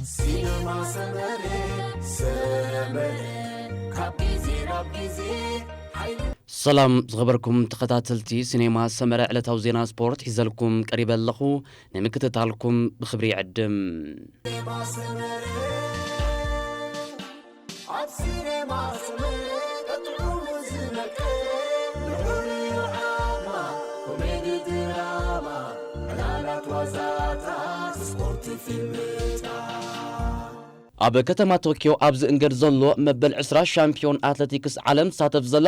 ሲነማ ሰመረ፣ ሰመረ፣ ካብ ግዜ ናብ ግዜ ሓይሉ። ሰላም ዝኸበርኩም ተኸታተልቲ ሲኔማ ሰመረ፣ ዕለታዊ ዜና ስፖርት ሒዘልኩም ቀሪበ ኣለኹ። ንምክትታልኩም ብኽብሪ ይዕድም። ሲነማ ሰመረ፣ ኣብ ሲነማ ሰመረ ጥዑሙ ዝነቅል፣ ንሑር ዓማ፣ ኮሜዲ ድራማ፣ ዕላላት ዋዛታት፣ ስፖርት ፊልምታት። ኣብ ከተማ ቶኪዮ ኣብ ዝእንገድ ዘሎ መበል ዕስራ ሻምፒዮን ኣትሌቲክስ ዓለም ትሳተፍ ዘላ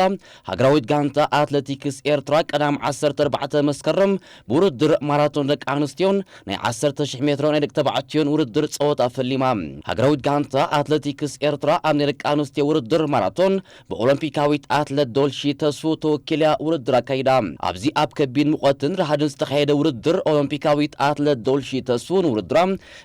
ሃገራዊት ጋንታ ኣትሌቲክስ ኤርትራ ቀዳም ዓሰርተ ኣርባዕተ መስከረም ብውድድር ማራቶን ደቂ ኣንስትዮን ናይ ዓሰርተ ሺሕ ሜትሮ ናይ ደቂ ተባዕትዮን ውድድር ጸወታ ፈሊማ። ሃገራዊት ጋንታ ኣትሌቲክስ ኤርትራ ኣብ ናይ ደቂ ኣንስትዮ ውድድር ማራቶን ብኦሎምፒካዊት ኣትለት ዶልሺ ተስፉ ተወኪላ ውድድር ኣካይዳ። ኣብዚ ኣብ ከቢድ ሙቐትን ረሃድን ዝተኻየደ ውድድር ኦሎምፒካዊት ኣትለት ዶልሺ ተስፉ ንውድድራ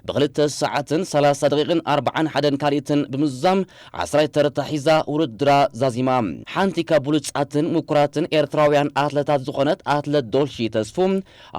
ብክልተ ሰዓትን ሰላሳ ደቂቕን ኣርባዓን ሓደን ካልኢትን ብምዝዛም ዓስራይ ተርታ ሒዛ ውድድራ ዛዚማ። ሓንቲ ካብ ብሉጻትን ምኩራትን ኤርትራውያን ኣትለታት ዝኾነት ኣትለት ዶልሺ ተስፉ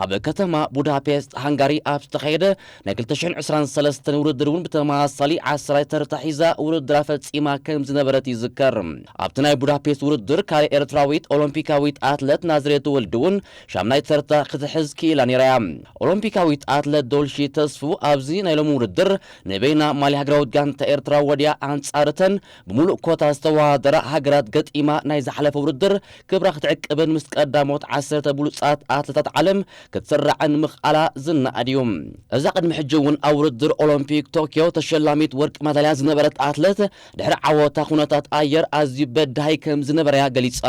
ኣብ ከተማ ቡዳፔስት ሃንጋሪ ኣብ ዝተኻየደ ናይ ክልተ ሽሕን ዕስራን ሰለስተን ውድድር እውን ብተመሳሳሊ ዓስራይ ተርታ ሒዛ ውድድራ ፈጺማ ከም ዝነበረት ይዝከር። ኣብቲ ናይ ቡዳፔስት ውድድር ካልእ ኤርትራዊት ኦሎምፒካዊት ኣትለት ናዝሬት ወልዱ እውን ሻምናይ ተርታ ክትሕዝ ክኢላ ነይራ እያ። ኦሎምፒካዊት ኣትለት ዶልሺ ተስፉ ኣብዚ ናይ ሎሚ ውድድር ንበይና ማልያ ሃገራዊት ጋንታ ኤርትራ ወድያ ኣንጻርተን ብምሉእ ኮታ ዝተወዳደራ ሃገራት ገጢማ ናይ ዝሓለፈ ውድድር ክብራ ክትዕቅብን ምስ ቀዳሞት ዓሰርተ ብሉጻት ኣትለታት ዓለም ክትስራዕን ምኽኣላ ዝነኣድ እዩ። እዛ ቅድሚ ሕጂ እውን ኣብ ውድድር ኦሎምፒክ ቶክዮ ተሸላሚት ወርቂ መዳልያ ዝነበረት ኣትለት ድሕሪ ዓወታ ኩነታት ኣየር ኣዝዩ በዳሂ ከም ዝነበረ እያ ገሊጻ።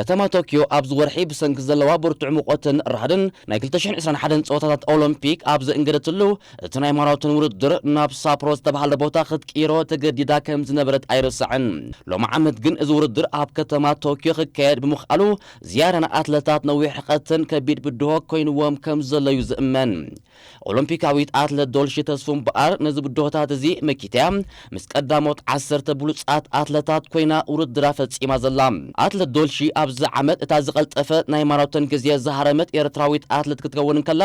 ከተማ ቶክዮ ኣብዚ ወርሒ ብሰንኪ ዘለዋ ብርቱዕ ሙቐትን ራህድን ናይ ክልተ ሽሕን ዕስራን ሓደን ጸወታታት ኦሎምፒክ ኣብ ዘእንገደትሉ እቲ ናይ ማራቶን ውድድር ናብ ሳፕሮ ዝተባህለ ቦታ ክትቅይሮ ተገዲዳ ከም ዝነበረት ኣይርሳዕን። ሎሚ ዓመት ግን እዚ ውድድር ኣብ ከተማ ቶክዮ ክካየድ ብምኽኣሉ ዝያዳ ንኣትለታት ነዊሕ ርሕቀትን ከቢድ ብድሆ ኮይንዎም ከም ዘሎ እዩ ዝእመን። ኦሎምፒካዊት ኣትለት ዶልሺ ተስፉ እምበኣር ነዚ ብድሆታት እዚ መኪተያ ምስ ቀዳሞት ዓሰርተ ብሉጻት ኣትለታት ኮይና ውድድራ ፈጺማ ዘላ። ኣትለት ዶልሺ ኣብዚ ዓመት እታ ዝቐልጠፈ ናይ ማራቶን ግዜ ዝሃረመት ኤርትራዊት ኣትለት ክትከውን እንከላ፣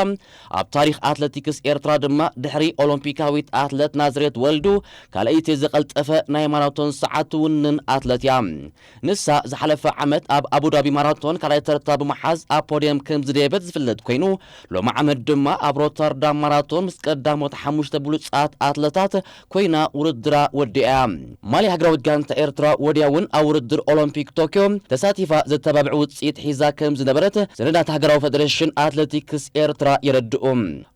ኣብ ታሪኽ ኣትለቲክስ ኤርትራ ድማ ድሕሪ ኦሎምፒካዊት ኣትለት ናዝሬት ወልዱ ካልኣይቲ ዝቐልጠፈ ናይ ማራቶን ሰዓት ትውንን ኣትለት እያ። ንሳ ዝሓለፈ ዓመት ኣብ ኣቡዳቢ ማራቶን ካልኣይ ተርታ ብምሓዝ ኣብ ፖድየም ከም ዝደየበት ዝፍለጥ ኮይኑ፣ ሎሚ ዓመት ድማ ኣብ ሮተርዳም ማራቶን ምስ ቀዳሞት ሓሙሽተ ብሉጻት ኣትለታት ኮይና ውድድራ ወዲኣ። ማልያ ሃገራዊት ጋንታ ኤርትራ ወዲያ እውን ኣብ ውድድር ኦሎምፒክ ቶክዮ ተሳቲፋ ዘተባብዕ ውጽኢት ሒዛ ከም ዝነበረት ሰነዳት ሃገራዊ ፈደሬሽን ኣትሌቲክስ ኤርትራ የረድኡ።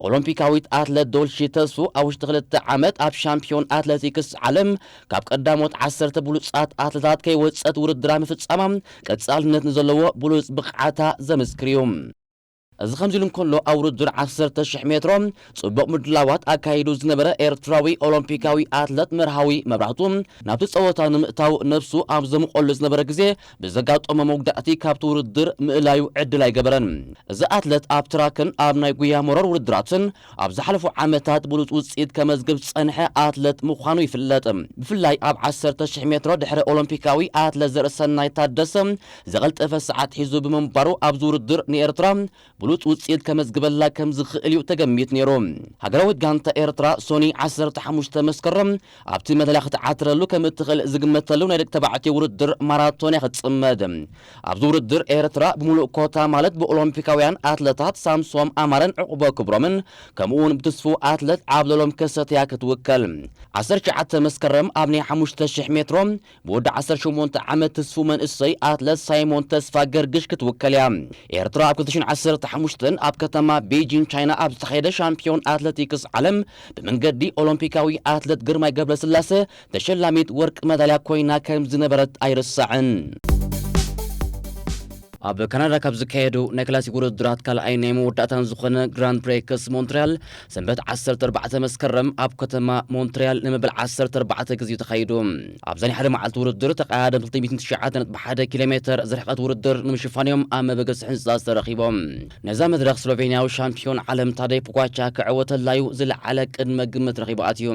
ኦሎምፒካዊት ኣትለት ዶልሺ ተስፉ ኣብ ውሽጢ ክልተ ዓመት ኣብ ሻምፒዮን ኣትሌቲክስ ዓለም ካብ ቀዳሞት ዓሰርተ ብሉጻት ኣትለታት ከይወጸት ውድድራ ምፍጻማ ቀጻልነት ንዘለዎ ብሉጽ ብቕዓታ ዘመስክር እዩ። እዚ ከምዚ ኢሉ እንከሎ ኣብ ውድድር ዓሰርተ ሽሕ ሜትሮ ጽቡቕ ምድላዋት ኣካይዱ ዝነበረ ኤርትራዊ ኦሎምፒካዊ ኣትለት መርሃዊ መብራህቱ ናብቲ ጸወታ ንምእታው ነብሱ ኣብ ዘምቆሉ ዝነበረ ግዜ ብዘጋጠሞ መጉዳእቲ ካብቲ ውድድር ምእላዩ ዕድል ኣይገበረን። እዚ ኣትለት ኣብ ትራክን ኣብ ናይ ጉያ መሮር ውድድራትን ኣብ ዝሓለፉ ዓመታት ብሉጽ ውጽኢት ከመዝግብ ዝጸንሐ ኣትለት ምዃኑ ይፍለጥ። ብፍላይ ኣብ ዓሰርተ ሽሕ ሜትሮ ድሕሪ ኦሎምፒካዊ ኣትለት ዘርእሰናይ ታደሰ ዝቐልጠፈ ሰዓት ሒዙ ብምንባሩ ኣብዚ ውድድር ንኤርትራ ብሉጽ ውጽኢት ከመዝግበላ ከም ዝኽእል እዩ ተገሚት ነይሩ። ሃገራዊት ጋንታ ኤርትራ ሶኒ ዓሰርተ ሓሙሽተ መስከረም ኣብቲ መዳልያ ክትዓትረሉ ከም እትኽእል ዝግመተሉ ናይ ደቂ ተባዕትዮ ውድድር ማራቶን እያ ክትጽመድ። ኣብዚ ውድድር ኤርትራ ብምሉእ ኮታ ማለት ብኦሎምፒካውያን ኣትለታት ሳምሶም ኣማረን ዕቑቦ ክብሮምን ከምኡ እውን ብትስፉ ኣትለት ዓብለሎም ከሰተ እያ ክትውከል። ዓሰርተ ትሽዓተ መስከረም ኣብ ናይ ሓሙሽተ ሽሕ ሜትሮ ብወዲ ዓሰርተ ሸሞንተ ዓመት ትስፉ መንእሰይ ኣትለት ሳይሞን ተስፋ ገርግሽ ክትውከል እያ። ኤርትራ ኣብ ክልተ ሽሕን ዓሰርተ ሓሙሽተን ኣብ ከተማ ቤጂን ቻይና ኣብ ዝተኻየደ ሻምፒዮን ኣትሌቲክስ ዓለም ብመንገዲ ኦሎምፒካዊ ኣትለት ግርማይ ገብረስላሰ ተሸላሚት ወርቂ መዳልያ ኮይና ከም ዝነበረት ኣይርሳዕን። ኣብ ካናዳ ካብ ዝካየዱ ናይ ክላሲክ ውድድራት ካልኣይ ናይ መወዳእታን ዝኾነ ግራንድ ፕሬክስ ሞንትሪያል ሰንበት ዓሰርተ ኣርባዕተ መስከረም ኣብ ከተማ ሞንትሪያል ንመበል ዓሰርተ ኣርባዕተ ግዜ ተኻይዱ። ኣብዛ ናይ ሓደ መዓልቲ ውድድር ተቐዳደምቲ ክልተ ሚእትን ትሽዓተ ነጥቢ ሓደ ኪሎ ሜተር ዝርሕቐት ውድድር ንምሽፋን እዮም ኣብ መበገሲ ህንፃ ዝተረኺቦም። ነዛ መድረኽ ስሎቬንያዊ ሻምፒዮን ዓለም ታደይ ፖጋቻ ክዕወተላ እዩ ዝለዓለ ቅድመ ግምት ረኺቡ ኣትዩ።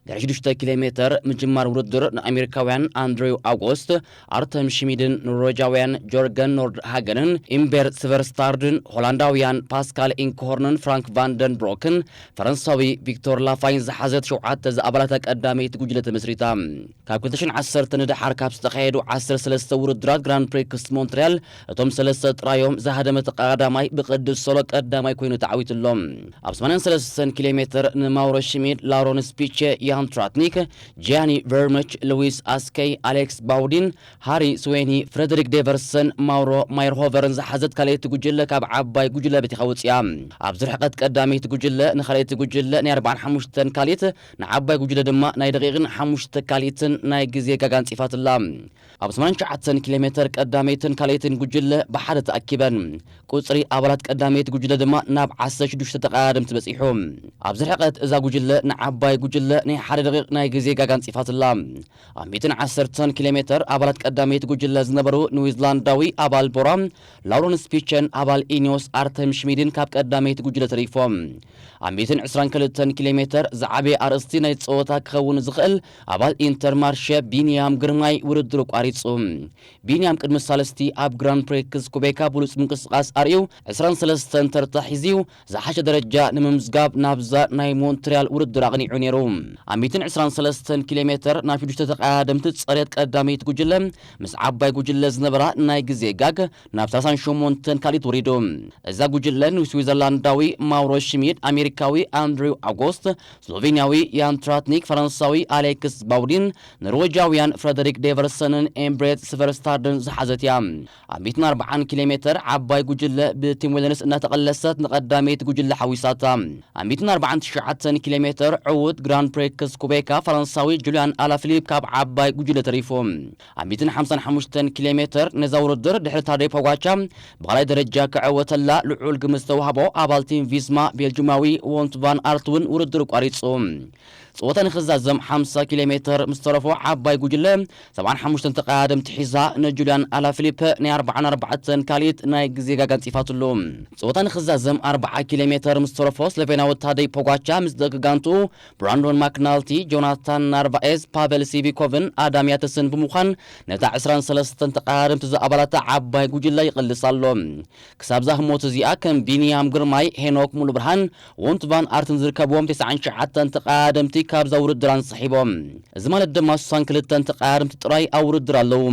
ድሕሪ ሽዱሽተ ኪሎ ሜተር ምጅማር ውድድር ንኣሜሪካውያን ኣንድሪው ኣውጎስት፣ ኣርተም ሽሚድን ኖርዌጃውያን ጆርገን ኖርድሃገንን ኢምቤር ስቨርስታርድን ሆላንዳውያን ፓስካል ኢንክሆርንን ፍራንክ ቫንደን ብሮክን ፈረንሳዊ ቪክቶር ላፋይን ዝሓዘት ሸውዓተ ዝኣባላታ ቀዳመይቲ ጉጅለ ተመስሪታ። ካብ ክልተ ሽሕን ዓሰርተ ንደሓር ካብ ዝተኻየዱ ዓሰርተ ሰለስተ ውድድራት ግራንድ ፕሪክስ ሞንትሪያል እቶም ሰለስተ ጥራዮም ዝሃደመ ተቐዳዳማይ ብቕድስ ሶሎ ቀዳማይ ኮይኑ ተዓዊትሎም። ኣብ ሰማንያን ሰለስተን ኪሎ ሜተር ንማውሮ ሽሚድ፣ ላውረንስ ፒቼ፣ ያን ትራትኒክ፣ ጂያኒ ቨርመች፣ ሉዊስ ኣስከይ፣ ኣሌክስ ባውዲን፣ ሃሪ ስዌኒ፣ ፍሬደሪክ ዴቨርሰን፣ ማውሮ ማየርሆቨርን ዝሓዘት ካልኣይቲ ጉጅለ ካብ ዓባይ ጉጅለ በቲኻ ወፂኣ። ኣብዚ ርሕቀት ቀዳመይቲ ጉጅለ ንኻልኣይቲ ጉጅለ ናይ ኣርባዓን ሓሙሽተን ካሊት፣ ንዓባይ ጉጅለ ድማ ናይ ደቂቕን ሓሙሽተ ካሊትን ናይ ግዜ ጋጋ ኣንፂፋትላ። ኣብ ሰማንያን ትሽዓተን ኪሎ ሜተር ቀዳመይትን ካልኣይትን ጉጅለ ብሓደ ተኣኪበን። ቁጽሪ ኣባላት ቀዳመይቲ ጉጅለ ድማ ናብ ዓሰርተ ሽዱሽተ ተቐዳደምቲ በጺሑ። ኣብዚ ርሕቀት እዛ ጉጅለ ንዓባይ ጉጅለ ናይ ሓደ ደቂቕ ናይ ግዜ ጋጋ ኣንጺፋትላ። ኣብ ሚእትን ዓሰርተን ኪሎ ሜተር ኣባላት ቀዳመይቲ ጉጅለ ዝነበሩ ኒውዚላንዳዊ ኣባል ቦራ ላውረንስ ፒቸን ኣባል ኢኒዮስ ኣርተም ሽሚድን ካብ ቀዳመይቲ ጉጅለ ተሪፎም። ኣብ ሚእትን ዕስራን ክልተን ኪሎ ሜተር ዝዓበየ ኣርእስቲ ናይ ጸወታ ክኸውን ዝኽእል ኣባል ኢንተርማርሸ ቢንያም ግርማይ ውድድሩ ቋሪጹ። ቢንያም ቅድሚ ሳልስቲ ኣብ ግራንድ ፕሪክስ ኩቤካ ብሉጽ ምንቅስቓስ ኣርእዩ ዕስራን ሰለስተን ተርታ ሒዝዩ ዝሓሸ ደረጃ ንምምዝጋብ ናብዛ ናይ ሞንትሪያል ውድድር ኣቕኒዑ ነይሩ። ኣብ ሚእትን ዕስራን ሰለስተን ኪሎ ሜተር ናብ ሽዱሽተ ተቐዳደምቲ ጸርየት ቀዳመይቲ ጉጅለ ምስ ዓባይ ጉጅለ ዝነበራ ናይ ግዜ ጋግ ናብ ሰላሳን ሸሞንተን ካልኢት ወሪዱ። እዛ ጉጅለ ንስዊዘርላንዳዊ ማውሮ ሽሚድ፣ ኣሜሪካዊ ኣንድሪው ኣጎስት፣ ስሎቬንያዊ ያን ትራትኒክ፣ ፈረንሳዊ ኣሌክስ ባውዲን፣ ኖርዌጃውያን ፍረደሪክ ዴቨርሰንን ኤምብሬት ስቨርስታርድን ዝሓዘት እያ። ኣብ ሚእትን ኣርባዓን ኪሎ ሜተር ዓባይ ጉጅለ ብቲም ዊልነርስ እናተቐለሰት ንቐዳመይቲ ጉጅለ ሓዊሳታ። ኣብ ሚእትን ኣርባዓን ትሽዓተን ኪሎ ሜተር ዕዉት ግራንድ ፕሪክስ ኩቤካ ፈረንሳዊ ጁልያን ኣላፊሊፕ ካብ ዓባይ ጉጅለ ተሪፉ። ኣብ ሚእትን ሓምሳን ሓሙሽተን ኪሎ ሜተር ነዛ ውድድር ድሕሪ ታደይ ፖጋቻ ብኻልኣይ ደረጃ ክዕወተላ ልዑል ግምት ዝተዋህቦ ኣባል ቲም ቪስማ ቤልጁማዊ ዎንት ቫን ኣርት እውን ውድድር ቋሪጹ። ጸወታ ንኽዛዘም ሓምሳ ኪሎ ሜተር ምስ ተረፎ ዓባይ ጉጅለ ሰብዓን ሓሙሽተን ተቐዳደምቲ ሒዛ ንጁልያን ኣላፊሊፕ ናይ ኣርባዓን ኣርባዕተን ካልኢት ናይ ግዜ ጋጋ ኣንጺፋትሉ። ጸወታ ንኽዛዘም ኣርብዓ ኪሎ ሜተር ምስ ተረፎ ስሎቬናዊ ታደይ ፖጋቻ ምስ ደቂ ጋንትኡ ብራንዶን ማክናልቲ፣ ጆናታን ናርቫኤዝ፣ ፓቨል ሲቪኮቭን ኣዳም ያተስን ብምዃን ነታ ዕስራን ሰለስተን ተቐዳደምቲ ዝኣባላታ ዓባይ ጉጅለ ይቕልስ ኣሎ። ክሳብ እዛ ህሞት እዚኣ ከም ቢንያም ግርማይ፣ ሄኖክ ሙሉብርሃን፣ ዎንት ቫን ኣርትን ዝርከብዎም ተስዓን ትሽዓተን ተቐዳደምቲ ካብዛ ውድድር ኣንስሒቦም። እዚ ማለት ድማ ስሳን ክልተን ተቐዳደምቲ ጥራይ ኣብ ውድድር ኣለዉ።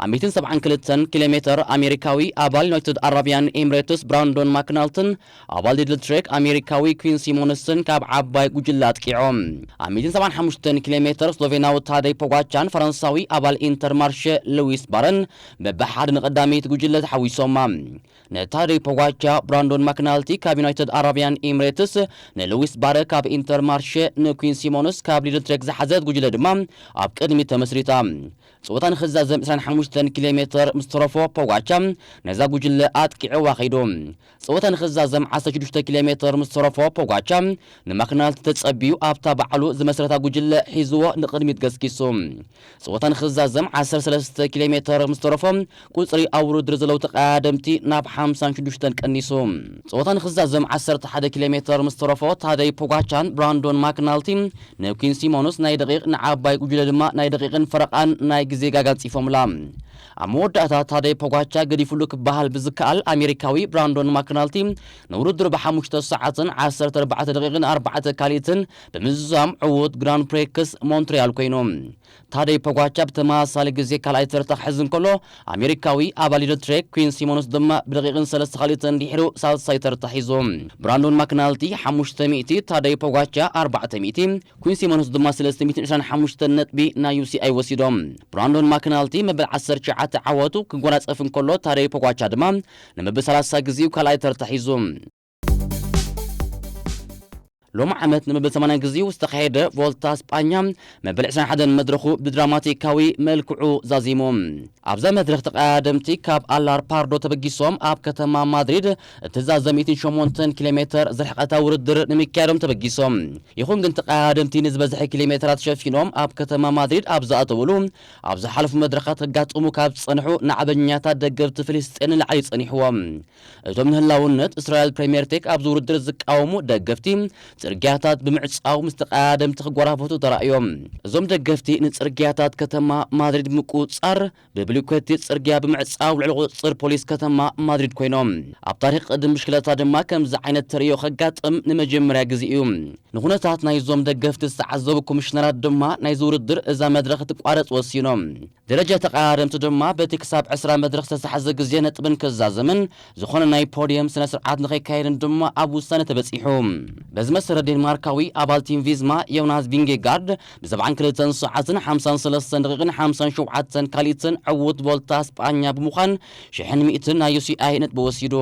ኣብ ሚእትን ሰብዓን ክልተን ኪሎ ሜተር ኣሜሪካዊ ኣባል ዩናይትድ ኣረቢያን ኤምሬትስ ብራንዶን ማክናልትን ኣባል ሊድል ትሬክ ኣሜሪካዊ ኩዊን ሲሞንስን ካብ ዓባይ ጉጅለ ኣጥቂዖም። ኣብ ሚእትን ሰብዓን ሓሙሽተን ኪሎ ሜተር ስሎቬናዊ ታደይ ፖጋቻን ፈረንሳዊ ኣባል ኢንተርማርሸ ሉዊስ ባረን በብሓደ ንቐዳመይቲ ጉጅለ ተሓዊሶማ። ንታደይ ፖጋቻ ብራንዶን ማክናልቲ ካብ ዩናይትድ ኣረቢያን ኤምሬትስ፣ ንሉዊስ ባረ ካብ ኢንተርማርሸ፣ ንኩዊን ሲሞንስ ካብ ሊድል ትሬክ ዝሓዘት ጉጅለ ድማ ኣብ ቅድሚት ተመስሪታ። ጸወታ ንኽዛዘም ዕስራን ሓሙሽተን ኪሎ ሜተር ምስ ተረፎ ፖጋቻ ነዛ ጉጅለ ኣጥቂዕዋ ከይዱ። ጸወታ ንኽዛዘም ዓሰርተ ሽዱሽተ ኪሎ ሜተር ምስ ተረፎ ፖጋቻ ንማክናልቲ ተጸቢዩ ኣብታ ባዕሉ ዝመስረታ ጉጅለ ሒዝዎ ንቕድሚት ገስጊሱ። ጸወታ ንኽዛዘም ዓሰርተ ሰለስተ ኪሎ ሜተር ምስ ተረፎ ቁጽሪ ኣብ ውድድር ዘለዉ ተቐዳደምቲ ናብ ሓምሳን ሽዱሽተን ቀኒሱ። ጸወታ ንኽዛዘም ዓሰርተ ሓደ ኪሎ ሜተር ምስ ተረፎ ታደይ ፖጋቻን ብራንዶን ማክናልቲ ንኩዊን ሲሞንስ ናይ ደቂቕ፣ ንዓባይ ጉጅለ ድማ ናይ ደቂቕን ፈረቓን ናይ ግዜ ጋጋ ኣንጺፎምላ። ኣብ መወዳእታ ታደይ ፖጋቻ ገዲፉሉ ክበሃል ብዝከኣል ኣሜሪካዊ ብራንዶን ማክናልቲ ንውድድር ብሓሙሽተ ሰዓትን ዓሰርተ ኣርባዕተ ደቂቕን ኣርባዕተ ካልኢትን ብምዝዛም ዕዉት ግራንድ ፕሪክስ ሞንትሪያል ኮይኑ። ታደይ ፖጋቻ ብተመሳሳሊ ግዜ ካልኣይ ተርታ ክሕዝ እንከሎ፣ ኣሜሪካዊ ኣባል ሊድል ትሬክ ኩዊን ሲሞንስ ድማ ብደቂቕን ሰለስተ ካልኢትን ድሒሩ ሳልሳይ ተርታ ሒዙ። ብራንዶን ማክናልቲ ሓሙሽተ ሚእቲ፣ ታደይ ፖጋቻ ኣርባዕተ ሚእቲ፣ ኩዊን ሲሞንስ ድማ ሰለስተ ሚእትን ዕስራን ሓሙሽተን ነጥቢ ናይ ዩ ሲ ኣይ ወሲዶም። ብራንዶን ማክናልቲ መበል ዓሰርተ ትሽዓተ ዓወቱ ክጎናጸፍ እንከሎ፣ ታደይ ፖጋቻ ድማ ንመበል ሰላሳ ግዜኡ ካልኣይ ተርታ ሒዙ። ሎሚ ዓመት ንመበል ሰማንያ ግዜኡ ዝተኻየደ ቮልታ ስጳኛ መበል ዕስራን ሓደን መድረኹ ብድራማቲካዊ መልክዑ ዛዚሙ። ኣብዛ መድረኽ ተቐዳደምቲ ካብ ኣላር ፓርዶ ተበጊሶም ኣብ ከተማ ማድሪድ እትዛዘም ሚእትን ሸሞንተን ኪሎ ሜተር ዝርሕቐታ ውድድር ንምክያዶም ተበጊሶም። ይኹን ግን ተቐዳደምቲ ንዝበዝሐ ኪሎ ሜተራት ሸፊኖም ኣብ ከተማ ማድሪድ ኣብ ዝኣተውሉ ኣብ ዝሓለፉ መድረኻት ከጋጥሙ ካብ ዝጸንሑ ናዕበኛታት ደገፍቲ ፍልስጤን ንላዕሊ ጸኒሕዎም። እቶም ንህላውነት እስራኤል ፕሪምየር ቴክ ኣብዚ ውድድር ዝቃወሙ ደገፍቲ ጽርግያታት ብምዕጻው ምስ ተቐዳደምቲ ክጓራፈቱ ተራእዮም። እዞም ደገፍቲ ንጽርግያታት ከተማ ማድሪድ ምቁጽጻር ብብሊኮቲ ጽርግያ ብምዕጻው ልዕሊ ቁጽጽር ፖሊስ ከተማ ማድሪድ ኮይኖም። ኣብ ታሪኽ ቅድም ብሽክለታ ድማ ከምዚ ዓይነት ተርእዮ ከጋጥም ንመጀመርያ ግዜ እዩ። ንኹነታት ናይዞም ደገፍቲ ዝተዓዘቡ ኮሚሽነራት ድማ ናይዚ ውድድር እዛ መድረኽ ክትቋረጽ ወሲኖም። ደረጃ ተቐዳደምቲ ድማ በቲ ክሳብ ዕስራ መድረኽ ዝተታሕዘ ግዜ ነጥብን ክዛዘምን ዝኾነ ናይ ፖድየም ስነ ስርዓት ንኸይካየድን ድማ ኣብ ውሳነ ተበጺሑ። በዚ መሰረት ዴንማርካዊ ኣባል ቲም ቪዝማ ዮናስ ቪንጌጋርድ ብ72 ሰዓትን ሓምሳን ሰለስተን ደቂቕን ሓምሳን ሸውዓተን ካልኢትን ዕዉት ቮልታ ስጳኛ ብምዃን ሽሕን ሚእትን ናይ ዩ ሲ ኣይ ነጥቢ ወሲዱ።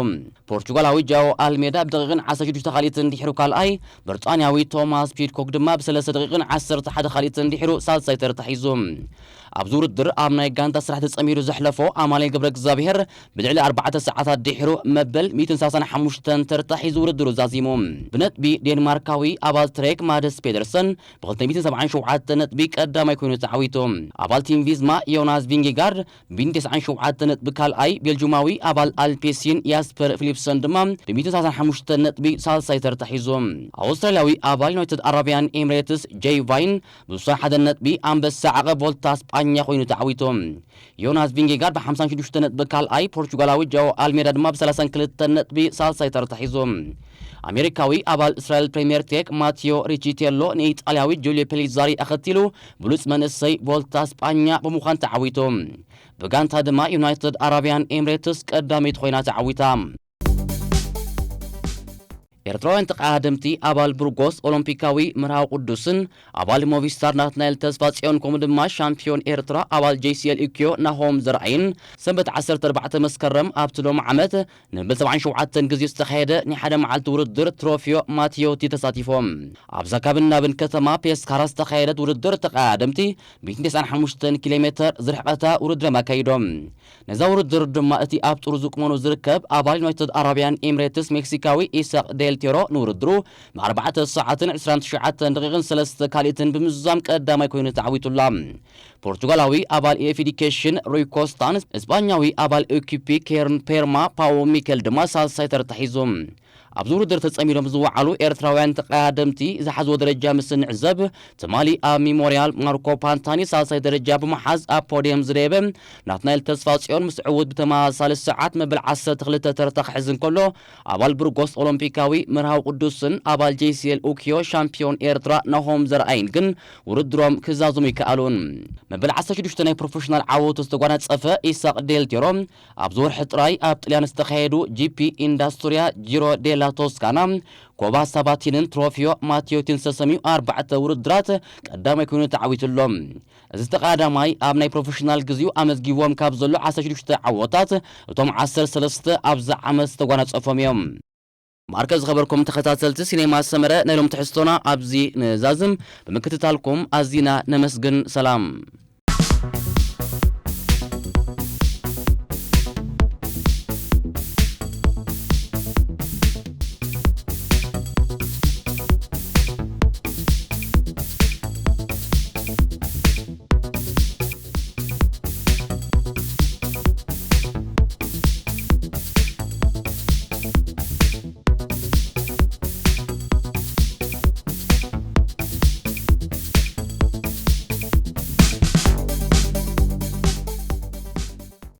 ፖርቹጋላዊ ጃኦ ኣልሜዳ ብደቂቕን ዓሰርተ ሽዱሽተ ካልኢትን ድሕሩ ካልኣይ፣ ብሪጣንያዊ ቶማስ ፒድኮክ ድማ ብሰለስተ ደቂቕን ዓሰርተ ሓደ ካልኢትን ድሕሩ ሳልሳይ ተርታ ሒዙ። ኣብዚ ውድድር ኣብ ናይ ጋንታ ስራሕ ተጸሚዱ ዘሕለፎ ኣማኑኤል ገብረ እግዚኣብሔር ብልዕሊ ኣርባዕተ ሰዓታት ድሕሩ መበል ሚእትን ሰላሳን ሓሙሽተን ተርታ ሒዙ ውድድሩ ዛዚሙ። ብነጥቢ ዴንማርካዊ ኣባል ትሬክ ማደስ ፔደርሰን ብ277 ነጥቢ ቀዳማይ ኮይኑ ተዓዊቱ። ኣባል ቲም ቪዝማ ዮናስ ቪንጌጋርድ ብ297 ነጥቢ ካልኣይ፣ ቤልጁማዊ ኣባል ኣልፔሲን ያስፐር ፊሊፕሰን ድማ ብ235 ነጥቢ ሳልሳይ ተርታ ሒዙ። ኣውስትራልያዊ ኣባል ዩናይትድ ኣረቢያን ኤምሬትስ ጄይ ቫይን ብ61 ነጥቢ ኣንበሳ ዓቐብ ቮልታ ስጳኛ ኮይኑ ተዓዊቱ። ዮናስ ቪንጌጋርድ ብ56 ነጥቢ ካልኣይ፣ ፖርቹጋላዊ ጃኦ ኣልሜዳ ድማ ብ32 ነጥቢ ሳልሳይ ተርታ ሒዙ። ኣሜሪካዊ ኣባል እስራኤል ፕሪምየር ቴክ ማቲዮ ሪቺቴሎ ንኢጣልያዊ ጁልዮ ፔሊዛሪ ኣኸቲሉ ብሉጽ መንእሰይ ቮልታ ስጳኛ ብምዃን ተዓዊቱ። ብጋንታ ድማ ዩናይትድ ኣረቢያን ኤምሬትስ ቀዳመይቲ ኮይና ተዓዊታ። ኤርትራውያን ተቐዳደምቲ ኣባል ብርጎስ ኦሎምፒካዊ መርሃዊ ቅዱስን ኣባል ሞቪስታር ናትናኤል ተስፋጽዮን ከምኡ ድማ ሻምፒዮን ኤርትራ ኣባል ጄ ሲ ኤል ኢኪዮ ናሆም ዘርኣይን ሰንበት ዓሰርተ ኣርባዕተ መስከረም ኣብቲ ሎም ዓመት ንመበል ሰብዓን ሸውዓተን ግዜ ዝተኻየደ ናይ ሓደ መዓልቲ ውድድር ትሮፊዮ ማቲዮቲ ተሳቲፎም። ኣብዛ ካብን ናብን ከተማ ፔስካራ ዝተኻየደት ውድድር ተቐዳደምቲ ሚእትን ተስዓን ሓሙሽተን ኪሎ ሜተር ዝርሕቐታ ውድድር ኣካይዶም። ነዛ ውድድር ድማ እቲ ኣብ ጥርዙ ቁመኑ ዝርከብ ኣባል ዩናይትድ ኣረቢያን ኤምሬትስ ሜክሲካዊ ኢሳቅ ዴል ቴሮ ንውድድሩ ብ ኣርባዕተ ሰዓትን ዕስራን ትሽዓተን ደቂቕን ሰለስተ ካልኢትን ብምዝዛም ቀዳማይ ኮይኑ ተዓዊቱላ። ፖርቱጋላዊ ኣባል ኤፍ ዲ ኬሽን ሩይ ኮስታን እስጳኛዊ ኣባል ኤኪፒ ኬርን ፔርማ ፓዎ ሚኬል ድማ ሳልሳይ ተርታ ሒዙ። ኣብዚ ውድድር ተጸሚዶም ዝወዓሉ ኤርትራውያን ተቐዳደምቲ ዝሓዝዎ ደረጃ ምስ እንዕዘብ፣ ትማሊ ኣብ ሚሞርያል ማርኮ ፓንታኒ ሳልሳይ ደረጃ ብምሓዝ ኣብ ፖድየም ዝደየበ ናትናኤል ተስፋጽዮን ምስ ዕዉት ብተመሳሳሊ ሰዓት መበል ዓሰርተ ክልተ ተርታ ክሕዝ እንከሎ፣ ኣባል ብርጎስ ኦሎምፒካዊ መርሃዊ ቅዱስን ኣባል ጄ ሲ ኤል ኡኪዮ ሻምፒዮን ኤርትራ ናሆም ዘርኣይን ግን ውድድሮም ክዛዝሙ ይከኣሉን። መበል ዓሰርተ ሽዱሽተ ናይ ፕሮፌሽናል ዓወቱ ዝተጓናጸፈ ኢሳቅ ዴል ቴሮ ኣብዚ ወርሒ ጥራይ ኣብ ጥልያን ዝተኻየዱ ጂ ፒ ኢንዳስትሪያ ጂሮ ዴላ ቶስካና፣ ኮባ ሳባቲንን ትሮፊዮ ማቲዮቲን ዝተሰምዩ ኣርባዕተ ውድድራት ቀዳማይ ኮይኑ ተዓዊቱ ኣሎ። እዚ ተቐዳዳማይ ኣብ ናይ ፕሮፌሽናል ግዜኡ ኣመዝጊብዎም ካብ ዘሎ ዓሰርተ ሽዱሽተ ዓወታት እቶም ዓሰርተ ሰለስተ ኣብዚ ዓመት ዝተጓናጸፎም እዮም። ማርከ ዝኸበርኩም ተኸታተልቲ ሲኔማ ሰመረ ናይ ሎም ትሕዝቶና ኣብዚ ንዛዝም። ብምክትታልኩም ኣዚና ነመስግን። ሰላም።